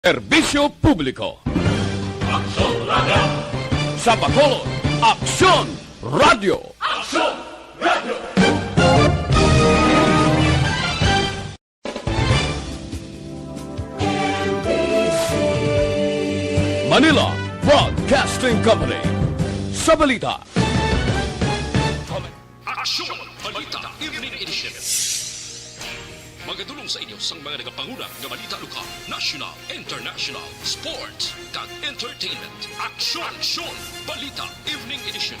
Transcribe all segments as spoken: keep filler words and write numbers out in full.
Serbisyo publiko. Aksyon Radio. Sa Bacolod, Aksyon Radio. Aksyon Radio. Manila Broadcasting Company. Sa balita. Aksyon Balita Evening Edition. Magadulong sa inyo sang mga nagapanguna nga balita lokal, national, international, sports, kag entertainment. Aksyon, Aksyon Balita Evening Edition.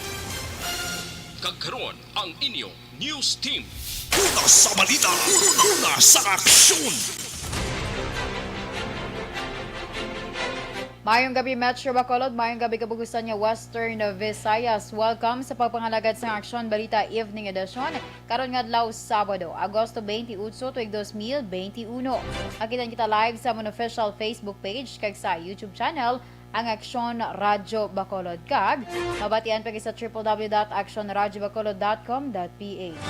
Kag karon ang inyo news team. Una sa balita, una sa aksyon. Mayong gabi, Metro Bacolod. Mayong gabi, kabugusan nga Western Visayas. Welcome sa pagpangalagad sang Aksyon Balita Evening Edition. Karon nga adlaw, Sabado, Agosto twenty-eight, tuig dos mil twenty-one. Makita kita live sa amon official Facebook page kag sa YouTube channel, ang Aksyon Radyo Bacolod, kag mabatian pa sa triple W dot aksyon radyo bacolod dot com dot P H.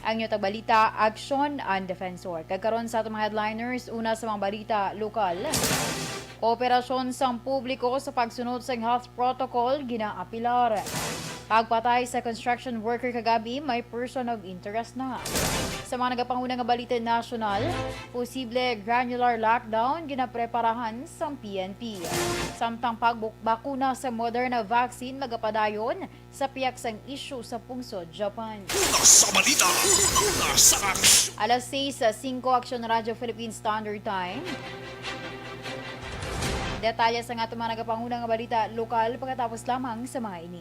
Ang inyo tagbalita, Aksyon ang Defensor. Kag karon sa atong mga headliners, una sa mga balita lokal. Kooperasyon sang publiko sa pagsunod sang health protocol ginaapilar. Pagpatay sa construction worker kagabi, may person of interest na. Sa mga nagapanguna nga balita nasyonal, posible granular lockdown ginapreparahan sang P N P. Samtang pagbakuna sa Moderna vaccine magapadayon sa pihak sang isyu sa pungsod Japan. Una sa balita, una sa aksyon. Alas sais singko, Aksyon Radyo Philippine Standard Time. Detalye sa nga atong mga nagapanguna nga balita lokal pagkatapos lamang sa mga ini.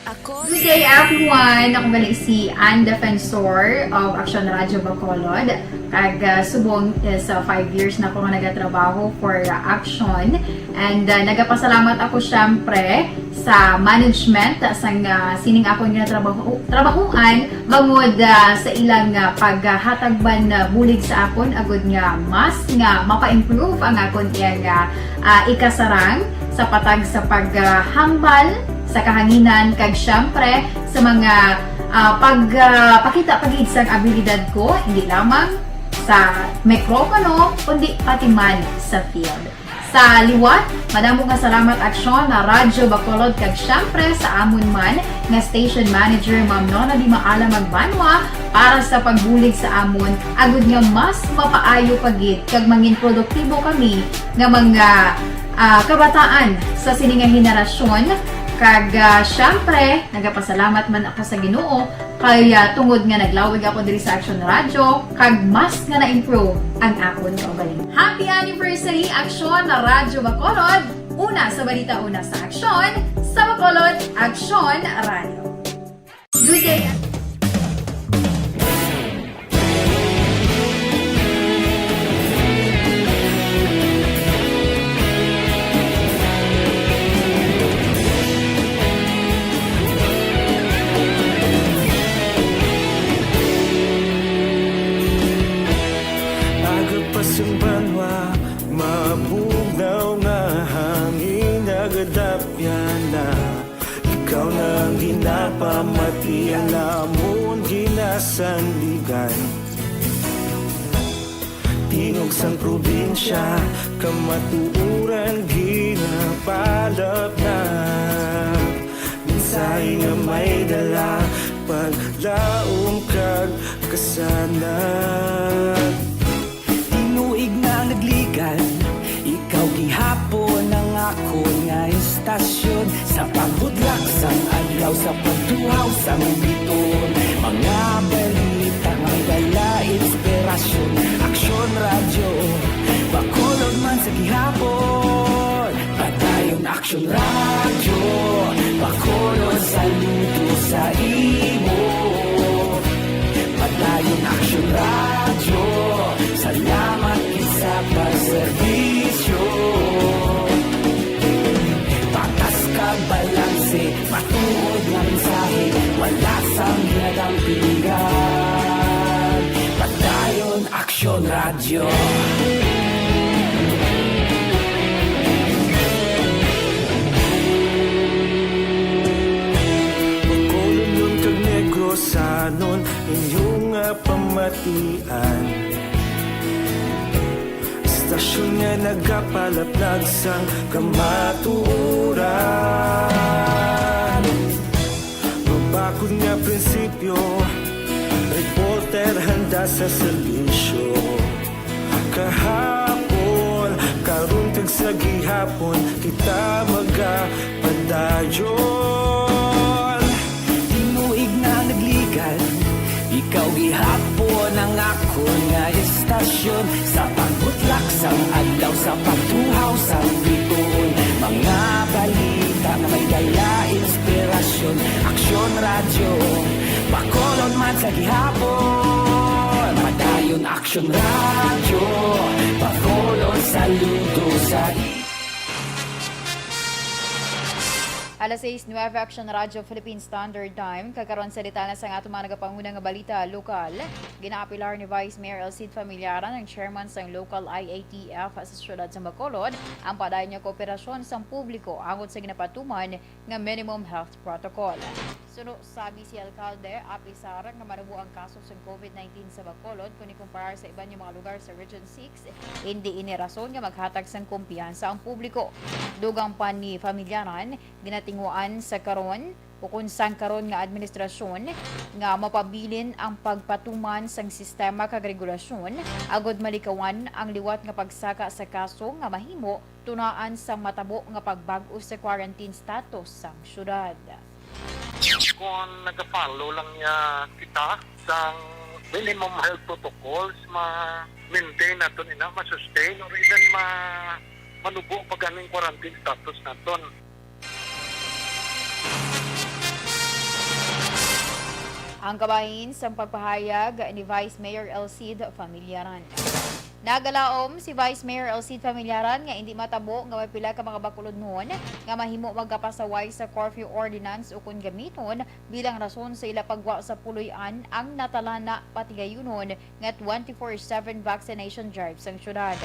Ako Good day, everyone! Ako gali si Ann Defensor of Aksyon Radyo Bacolod. Kag, ah, subong is, ah, five years na ako nga nagatrabaho for, ah, Aksyon. And, ah, nagapasalamat ako, syempre, sa management sang, ah, sining akon nga trabaho, trabahuan bangod, ah, sa ilang, ah, paghatag man, ah, bulig sa akon agud nga mas nga mapa-improve ang akon iyang, ah, ah, ikasarang sa patag sa paghambal sa kahanginan kag, syempre, sa mga, ah, pag, ah, pakita pa gid sang abilidad ko, hindi lamang sa mikropono, kundi pati man sa field. Sa liwat, madamo nga salamat, Aksyon Radyo Bacolod, kag syempre sa amon man nga station manager, Ma'am Nona Di Maala Magbanwa, para sa pagbulig sa amon, agud nga mas mapaayo pa gid kag mangin produktibo kami nga mga, ah, kabataan sa sini nga henerasyon. Kag, ah, syempre, nagapasalamat man ako sa Ginoo kay, ah, tungod nga naglawig ako diri sa Aksyon Radyo, kag mas nga na-improve ang akon kaugalingon. Happy anniversary, Aksyon Radyo Bacolod! Una sa balita, una sa aksyon, sa Bacolod, Aksyon Radyo. Good day. Aga pa sang banwa, mabugnaw nga hangin nagadapyan na. Ikaw na ang ginapamati, ang amon ginasandigan. Tingog sang probinsya, kamatuoran ginapalapnap. Mensahe nga may dala, paglaom kag kasanag. Tinuig na nagligan, ikaw gihapon ang akon nga istasyon. Sa pagbudlak sang adlaw, sa pagtuhaw sang biton, mga balita nga may dala inspirasyon. Aksyon Radyo, Bacolod man sa gihapon. Padayon Aksyon Radyo, Bacolod, saludo sa imo. Padayon Aksyon Radyo, salamat gid sa pagserbisyo. Patas kag balanse, matuod nga mensahe, wala sang ginadampingan. Padayon Aksyon Radyo. Bacolod nun kag Nagapalaplag sang kamatuoran. Mabakod nga prinsipyo, reporter handa sa serbisyo. Kahapon, karon, kag sa gihapon, kita magapadayon. Tinuig na nagligan, ikaw gihapon ang akon nga estasyon. Sa pagbutlak sang adlaw, sa pagtuhaw sang bituon, mga balita nga may dala inspirasyon. Aksyon Radyo, Bacolod man sa gihapon. Padayon Aksyon Radyo, Bacolod, saludo sa Alas sais nuebe, Aksyon Radyo Philippine Standard Time. Kag karon sa detalye sang aton mga nagapanguna nga balita lokal. Ginaapilar ni Vice Mayor Elcid Familiaran, ang chairman sang local I A T F sa siyudad sa Bacolod, ang padayon nga kooperasyon sang publiko angot sa ginapatuman nga minimum health protocol. Suno sa Vice Alcalde, apisar nga manubo ang kaso sang COVID nineteen sa Bacolod kon ikumparar sa iban nga mga lugar sa Region six, indi ini rason nga maghatag sang kumpiyansa ang publiko. Dugang pa ni Familiaran, ginatinguan sa karon ukon sang karon nga administrasyon nga mapabilin ang pagpatuman sang sistema kag regulasyon agod malikawan ang liwat nga pagsaka sa kaso nga mahimo tunaan sang matabo nga pagbag-o sa quarantine status sang syudad. Kung nagapalo lang niya kita sang minimum health protocols, ma-maintain naton ina, ma-sustain, or even ma-, manubo pa ganing quarantine status naton. Ang kabahin sang pagpahayag ni Vice Mayor Elcid Familiaran. Nagalaom si Vice Mayor Elcid Familiaran nga indi matabo nga may pila ka mga Bacolodnon nga mahimo magapasaway sa curfew ordinance ukon gamiton bilang rason sa ila pagwa sa puloy-an ang natalana patigayunon nga twenty-four seven vaccination drive sang syudad.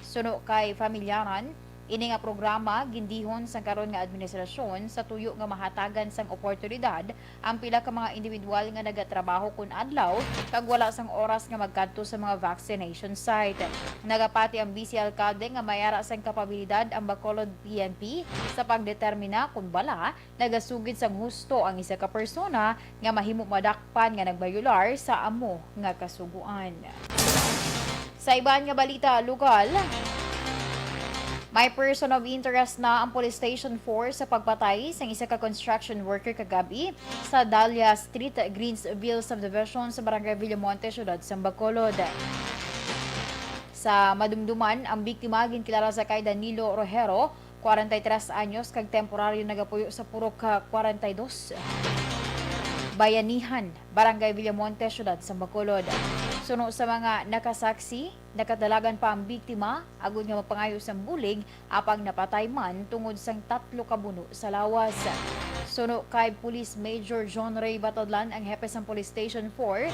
Suno kay Familiaran, ini nga programa gindihon sang karon nga administrasyon sa tuyo nga mahatagan sang oportunidad ang pila ka mga individual nga nagatrabaho kun adlaw kag wala sang oras nga magkadto sa mga vaccination site. Nagapati ang Vice Alcalde nga may ara sang kapabilidad ang Bacolod P N P sa pagdetermina kon bala nagasugid sang husto ang isa ka persona nga mahimo madakpan nga nagbayular sa amo nga kasugoan. Sa iban nga balita lokal, may person of interest na ang Police Station four sa pagpatay sang isa ka construction worker kagab-i sa Dahlia Street, Greensville Subdivision sa Barangay Villamonte, Siyudad sang Bacolod. Sa madumduman, ang biktima ginkilala sa kay Danilo Rojero, kwarenta y tres anyos, kag temporaryo nagapuyo sa Purok, ah, kwarenta y dos, Bayanihan, Barangay Villamonte, Siyudad sang Bacolod. Suno sa mga nakasaksi, nakadalagan pa ang biktima agod nga magpangayo sang bulig, apang napatay man tungod sang tatlo ka buno sa lawas. Suno kay Police Major John Ray Batadlan, ang hepe sang Police Station four,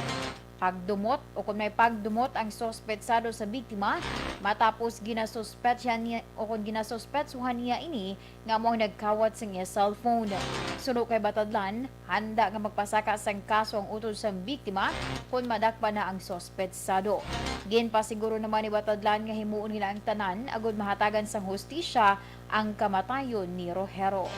pagdumot o kon may pagdumot ang suspetsado sa biktima matapos ginasuspetsahan niya o kon ginasuspetsuhan niya ini nga amo ang nagkawat sang iya cellphone. Suno kay Batadlan, handa nga magpasaka sang kaso ang utod sang biktima kon madakpan na ang suspetsado. Ginpasiguro naman ni Batadlan nga himuon nila ang tanan agud mahatagan sang hustisya ang kamatayon ni Rojero.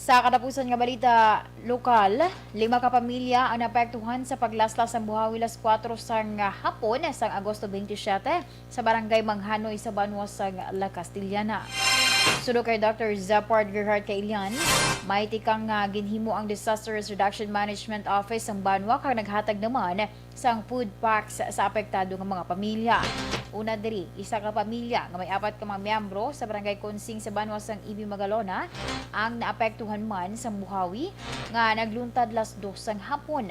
Sa katapusan nga balita lokal, lima ka pamilya ang naapektuhan sa paglaslas sang buhawi alas kuwatro sang hapon sang Agosto twenty-seven sa Barangay Manghanoy sa banwa sang La Castellana. Suno kay Doctor Zepard Gerhard Kailian, may tikang nga ginhimo ang Disaster Risk Reduction Management Office sang banwa kag naghatag naman sang food packs sa apektado nga mga pamilya. Una diri, isa ka pamilya nga may apat ka mga miyembro sa Barangay Consing sa banwa sang Ibi Magalona ang naapektuhan man sang buhawi nga nagluntad las dos sang hapon.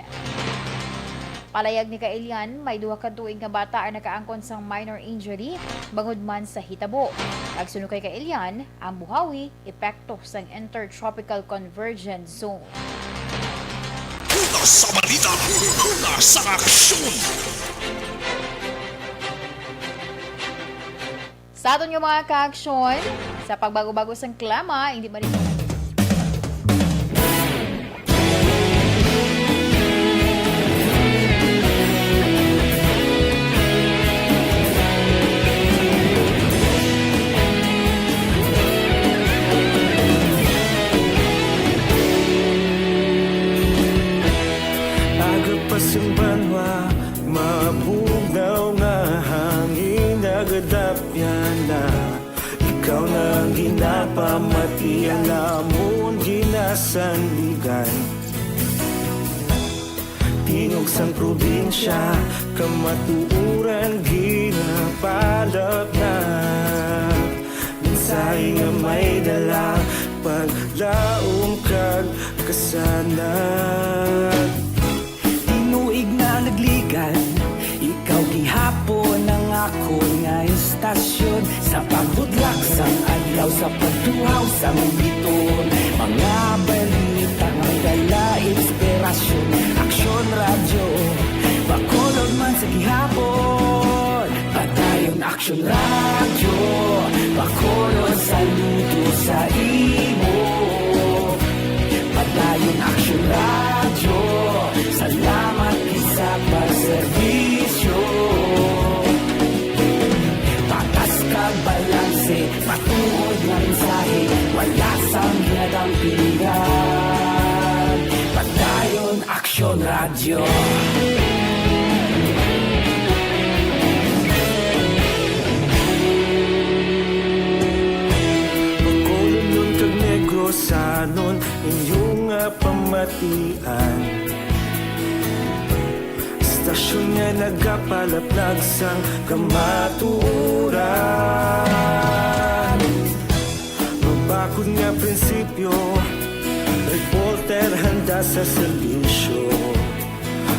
Palayag ni Kailian, may duha ka tuig nga bata ang nakaangkon sang minor injury bangod man sa hitabo. Kag suno kay Kailian, ang buhawi epekto sang Intertropical Convergence Zone. Una sa balita, una sa aksyon. Sa aton nga mga kaaksyon, sa pagbago-bago sang klima, hindi man ito. Sandigan. Tingog sang probinsya, kamatuoran ginapalapnag. Mensahe nga may dala, paglaom kag kasanag. Tinuig na nagligan, ikaw gihapon ang akon nga istasyon. Sa pagbudlak sang adlaw, sa pagtuhaw sang biton, mga balita nga may dala inspirasyon. Aksyon Radyo, Bacolod man sa gihapon. Padayon Aksyon Radyo, Bacolod, saludo sa imo. Padayon Aksyon Radyo, salamat gid sa pagserbisyo. Patas kag balanse, matuod nga mensahe, wala sang ginadampigan. Padayon Aksyon Radyo. Bacolodnon kag Negrosanon, inyo nga pamatian. Istasyon nga nagapalaplag sang kamatuoran. Mabakod nga prinsipyo, reporter handa sa serbisyo.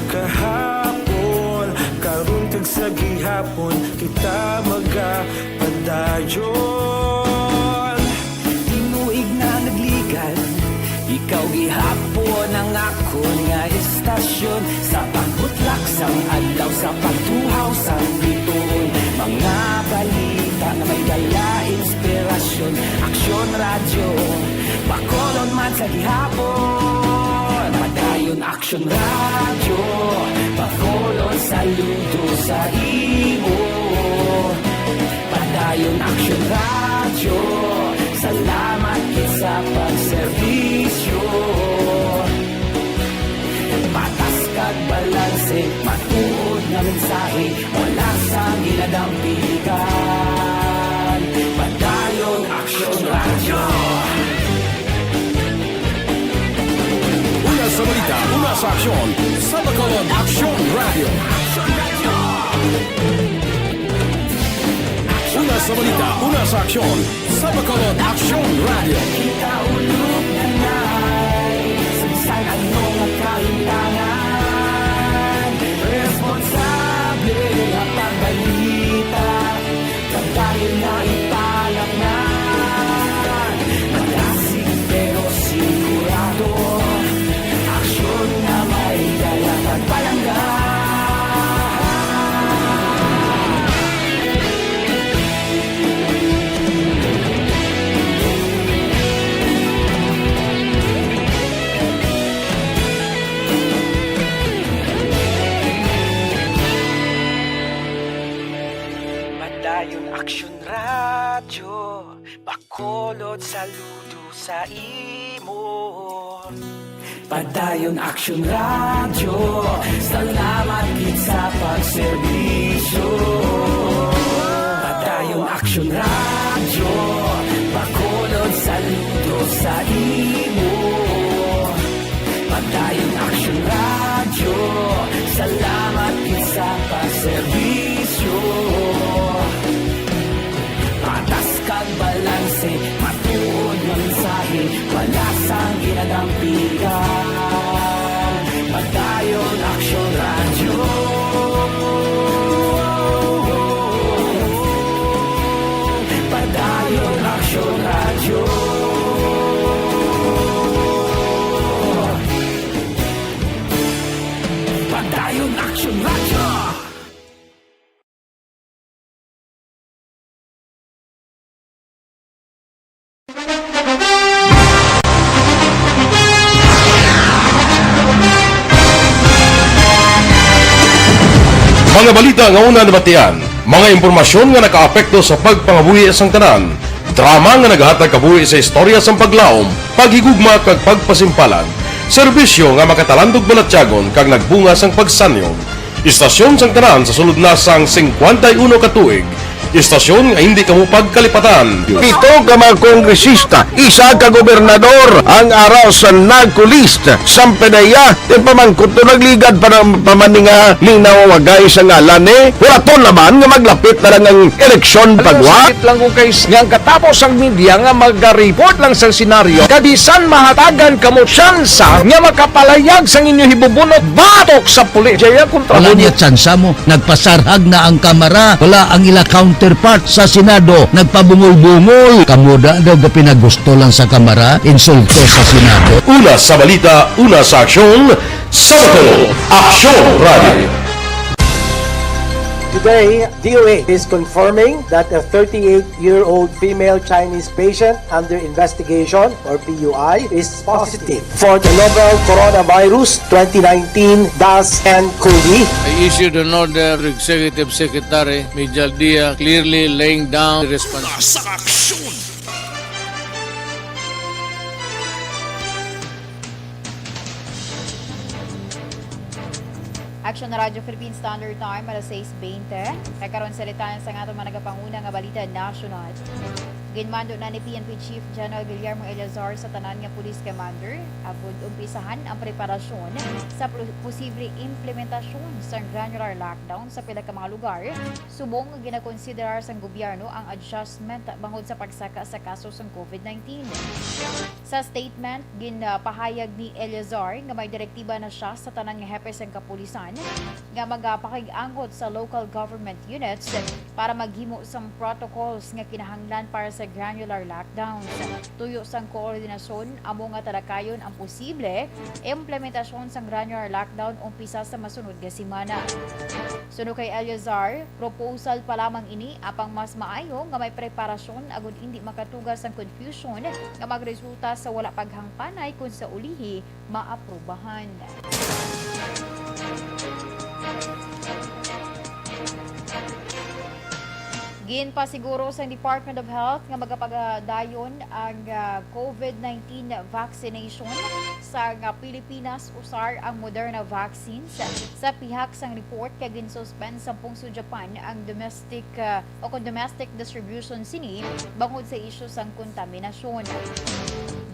Kahapon, karon kag sa gihapon, kita magapadayon. Tinuig na nagligan, ikaw gihapon ang akon nga istasyon. Sa pagbutlak sang adlaw, sa pagtuhaw sang bituon, mga balita nga may dala inspirasyon. Aksyon Radyo, Bacolod man sa gihapon. Padayon Aksyon Radyo, Bacolod, saludo sa imo. Padayon Aksyon Radyo, salamat gid sa pagserbisyo. Patas kag balanse, matuod nga mensahe, wala sang ginadampigan. Padayon Aksyon Radyo. Una sa balita, una sa aksyon, sa Bacolod Aksyon Radyo. Una sa balita, una sa aksyon, sa Bacolod Aksyon Radyo. Kita ulog na nai, sa bisan ano nga kahintangan, responsable nga pagbalita, pagdayon na ipalaknan. Madasig pero sigurado, aksyon nga may dala kag palangga. Padayon Aksyon Radyo, Bacolod, saludo sa imo. Padayon Aksyon Radyo, salamat gid sa pagserbisyo. Padayon Aksyon Radyo, Bacolod, saludo sa imo. Padayon Aksyon Radyo, salamat gid sa pagserbisyo. Patas kag balanse, matuod nga mensahe, wala sang ginadampigan. Padayon Aksyon Radyo. Padayon Aksyon Radyo. Padayon Aksyon Radyo. Mga balita nga una nabatian, mga impormasyon nga nakaapekto sa pagpangabuhi sang tanan, drama nga naghatag kabuhi sa istorya sang paglaom, paghigugma kag pagpasimpalan, serbisyo nga makatalandog balatyagon kag nagbunga sang pagsanyog. Istasyon sang tanan sa sulod na sang singkwenta y uno ka tuig, Istasyon nga hindi kamo pagkalipatan. Pito ka mga kongresista, isa ka gobernador ang ara sa narco list. Sampanaya, ti pamangkot to nagligad pa na pa man ni nga linaw wagay sa ngalan ni. Huraton naman nga maglapit na lang ang eleksyon pagwa. Sakit lang ko kay nga ang katapos ang media nga mag-report lang sa senaryo, kabisan mahatagan kamo tsansa nga makapalayag sang inyo hibubunot batok sa pulis. Jaya kontra Wala mo. Niya tsansa mo. Nagpasarhag na ang kamara, wala ang ila counterpart sa Senado, nagpabungol-bungol. Kamo da daw gapinagusto lang sa kamara, insulto sa Senado. Una sa balita, una sa aksyon, sa Bato, Aksyon Radio. Today, D O H is confirming that a thirty-eight-year-old female Chinese patient under investigation, or P U I, is positive for the novel coronavirus twenty nineteen dash N COVID. I issued an order to Executive Secretary Mijal Dia, clearly laying down the responsibility. Sa aksyon! Aksyon na Radyo Philippine Standard Time, alas sais bente. Kag karon, sa detalye sang aton mga nagapanguna nga balita nasyonal. Ginmando na ni P N P Chief General Guillermo Eleazar sa tanan nga police commander, agud umpisahan ang preparasyon sa plu-, posible implementasyon sang granular lockdown sa pila ka mga lugar, subong nga ginakonsiderar sang gobyerno ang adjustment bangod sa pagsaka sa kaso sang COVID nineteen. Sa statement, ginpahayag ni Eleazar nga may direktiba na siya sa tanan nga hepe sang kapulisan nga magapakig-angkot sa local government units para maghimo sang protocols nga kinahanglan para sa granular lockdowns. Tuyo sang koordinasyon, amo nga talakayon ang posible implementasyon sang granular lockdown umpisa sa masunod nga semana. Suno kay Eleazar, proposal pa lamang ini, apang mas maayo nga may preparasyon agud indi makatuga sang confusion nga magresulta sa wala paghangpanay kon sa ulihi maaprubahan. Ginpasiguro sang Department of Health nga magapagadayon ang, ah, COVID nineteen vaccination sa, ah, Pilipinas usar ang Moderna vaccines. Sa pihak sang report, kay ginsuspend sa Pungso Japan ang domestic, ah, o kon domestic distribution sini bangod sa isyu sang kontaminasyon.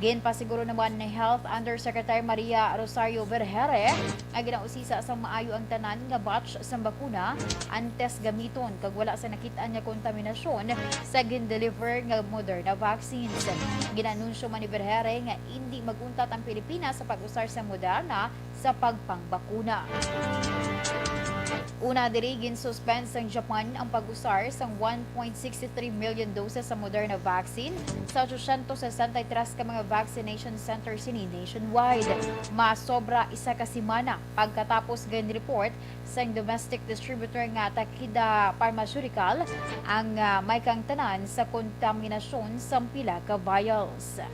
Ginpasiguro naman ni Health Undersecretary Maria Rosario Vergeire nga ginausisa sang maayo ang tanan nga batch sang bakuna antes gamiton kag wala sa nakit-an nga kontaminasyon sa gin-deliver nga Moderna vaccines. Gin-anunsyo man ni Vergeire nga indi mag-untat ang Pilipinas sa pag-usar sa Moderna sa pagpangbakuna. Una diri, ginsuspend sang Japan ang pag-usar sang one point six three million doses sa Moderna vaccine sa ochocientos sesenta y tres ka mga vaccination centers sini nationwide. Masobra isa ka semana pagkatapos gin-report sang domestic distributor nga Takeda Pharmaceutical ang, ah, may kaangtanan sa kontaminasyon sang pila ka vials.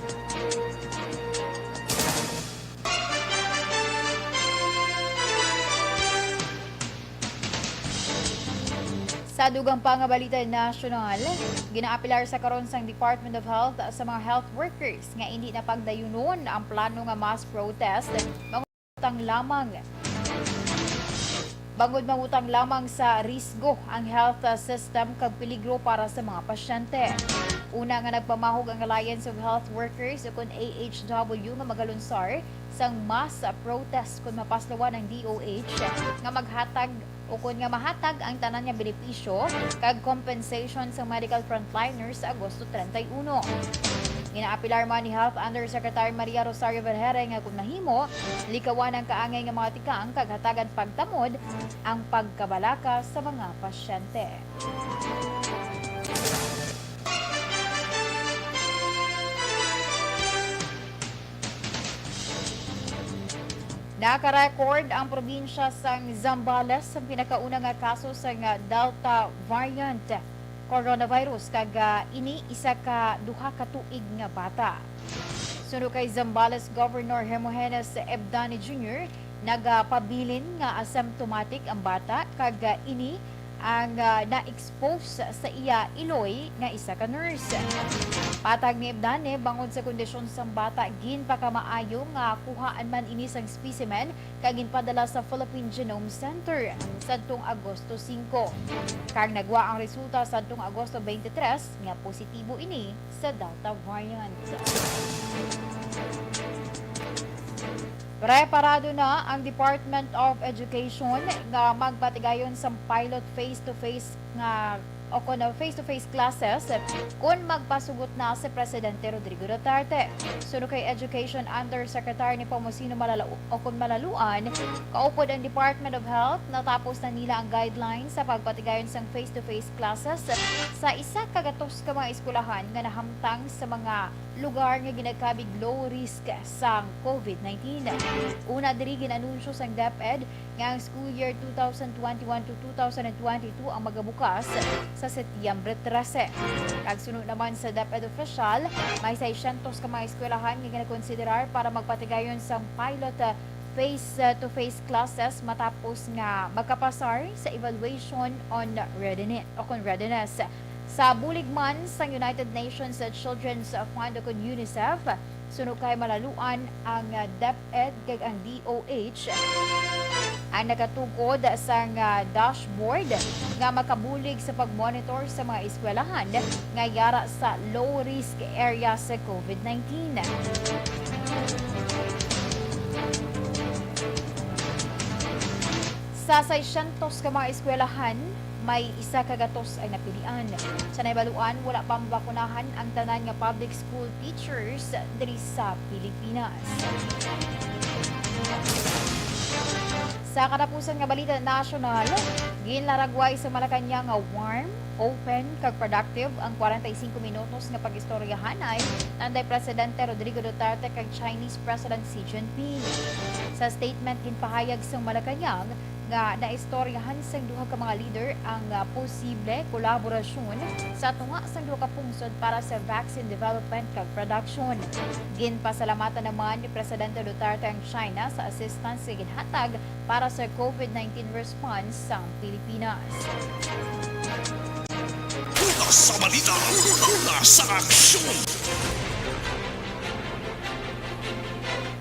Sa dugang pa nga balita nasyonal, ginaapelar sa karon sang Department of Health sa mga health workers nga indi na pagdayunon ang plano nga mass protest, mangutang lamang. Bangod mangutang lamang sa risgo ang health, uh, system kag peligro para sa mga pasyente. Una nga nagpamahog ang Alliance of Health Workers, ukon A H W, nga magalunsar sang mass protest kon mapaslawan ang D O H nga maghatag, ukon nga mahatag ang tanan nga benepisyo kag compensation sa medical frontliners sa Agosto treinta y uno. Ginaapelar man ni Health Undersecretary Maria Rosario Vergeire nga kung mahimo, likawan ang kaangay nga mga tikang kag hatagan pagtamod ang pagkabalaka sa mga pasyente. Naka-record ang probinsya sang Zambales sang pinakauna nga kaso sang Delta variant coronavirus, kag, ah, ini isa ka duha ka tuig nga bata. Suno kay Zambales Governor Hermogenes Ebdani Junior, nagapabilin nga asymptomatic ang bata, kag, ah, ini ang, ah, na-expose sa iya iloy nga isa ka nurse. Patag ni Ebdane, bangod sa kondisyon sang bata, ginpakamaayo nga kuhaan man ini sang specimen kag ginpadala sa Philippine Genome Center sadtong Agosto singko. Kag nagwa ang resulta sadtong Agosto twenty-three nga positibo ini sa Delta variant. Preparado na ang Department of Education nga magpatigayon sang pilot face-to-face nga o kon face-to-face classes kon magpasugot na si Presidente Rodrigo Duterte. Suno kay Education Undersecretary ni Pomusino Malala-, o kon Malaluan, kaupod ang Department of Health, natapos na nila ang guidelines sa pagpatigayon sang face-to-face classes sa isa ka gatos ka mga eskwelahan nga nahamtang sa mga lugar nga ginakabig low risk sang COVID nineteen. Una diri, gin-anunsyo sang DepEd nga ang school year two thousand twenty-one to two thousand twenty-two ang magabukas sa Setyembre trese. Kag suno naman sa DepEd official, may seiscientos ka mga eskwelahan nga ginakonsiderar para magpatigayon sang pilot, uh, face-to-face classes matapos nga magkapasar sa evaluation on readiness, o kon readiness. Sa bulig man sang United Nations Children's Fund o kon UNICEF, suno kay Malaluan, ang DepEd kag ang DOH ang nakatukod sang, ah, dashboard nga makabulig sa pagmonitor sa mga eskwelahan nga yara sa low-risk area sa COVID nineteen. Sa seiscientos ka mga eskwelahan, may isa ka gatos ang napilian. Sa nahibaluan, wala pa mabakunahan ang tanan nga public school teachers diri sa Pilipinas. Sa katapusan nga balita nasyonal, ginlaragway sa Malacañang nga warm, open, kag productive ang kwarenta y singko minutos nga pag-istoryahanay anday Presidente Rodrigo Duterte kag Chinese President Xi Jinping. Sa statement, ginpahayag sang Malacañang nga naistoryahan sang duha ka mga leader ang, ah, posible kolaborasyon sa tunga sang duha ka pungsod para sa vaccine development kag production. Ginpasalamatan naman ni Presidente Duterte ang China sa assistance nga ginhatag para sa COVID nineteen response sang Pilipinas. Una sa balita, una sa aksyon.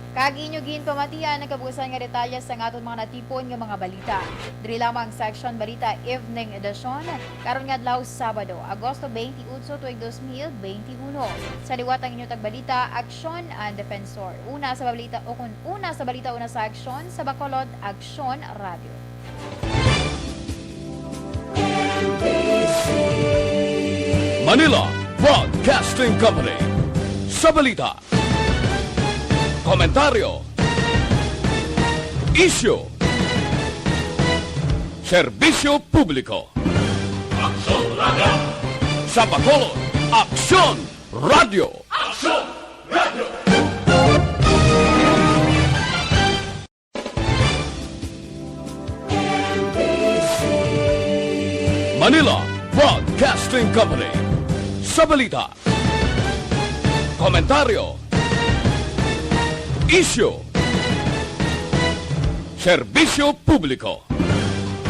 Kag inyo ginpamatian ang kabuusan nga detalye sang aton mga natipon nga mga balita. Diri lamang sa Aksyon Balita Evening Edition, karon nga adlaw, Sabado, Agosto twenty-eight, tuig dos mil twenty-one. Sa liwat ang inyo tagbalita, Aksyon and Defensor. Una sa balita, o kon una sa balita, una sa aksyon, sa Bacolod, Aksyon Radio. Manila Broadcasting Company. Sa balita, komentaryo, isyu, serbisyo publiko. Aksyon Radio. Sa Bacolod, Aksyon Radio. Aksyon Radio. Manila Broadcasting Company. Sa balita, komentaryo, isyu, serbisyo publiko.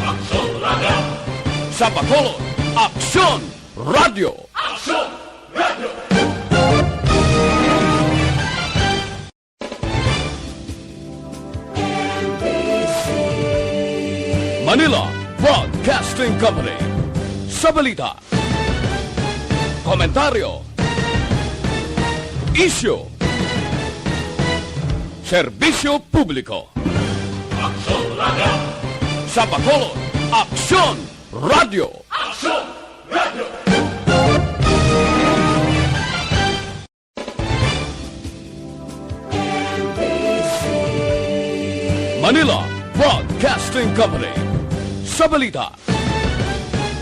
Aksyon Radio. Sa Bacolod, Aksyon Radio. Aksyon Radio. Manila Broadcasting Company. Sa balita, komentaryo, isyu, serbisyo publiko. Aksyon Radio. Sa Bacolod, Aksyon Radio. Aksyon Radio. Manila Broadcasting Company. Sa balita,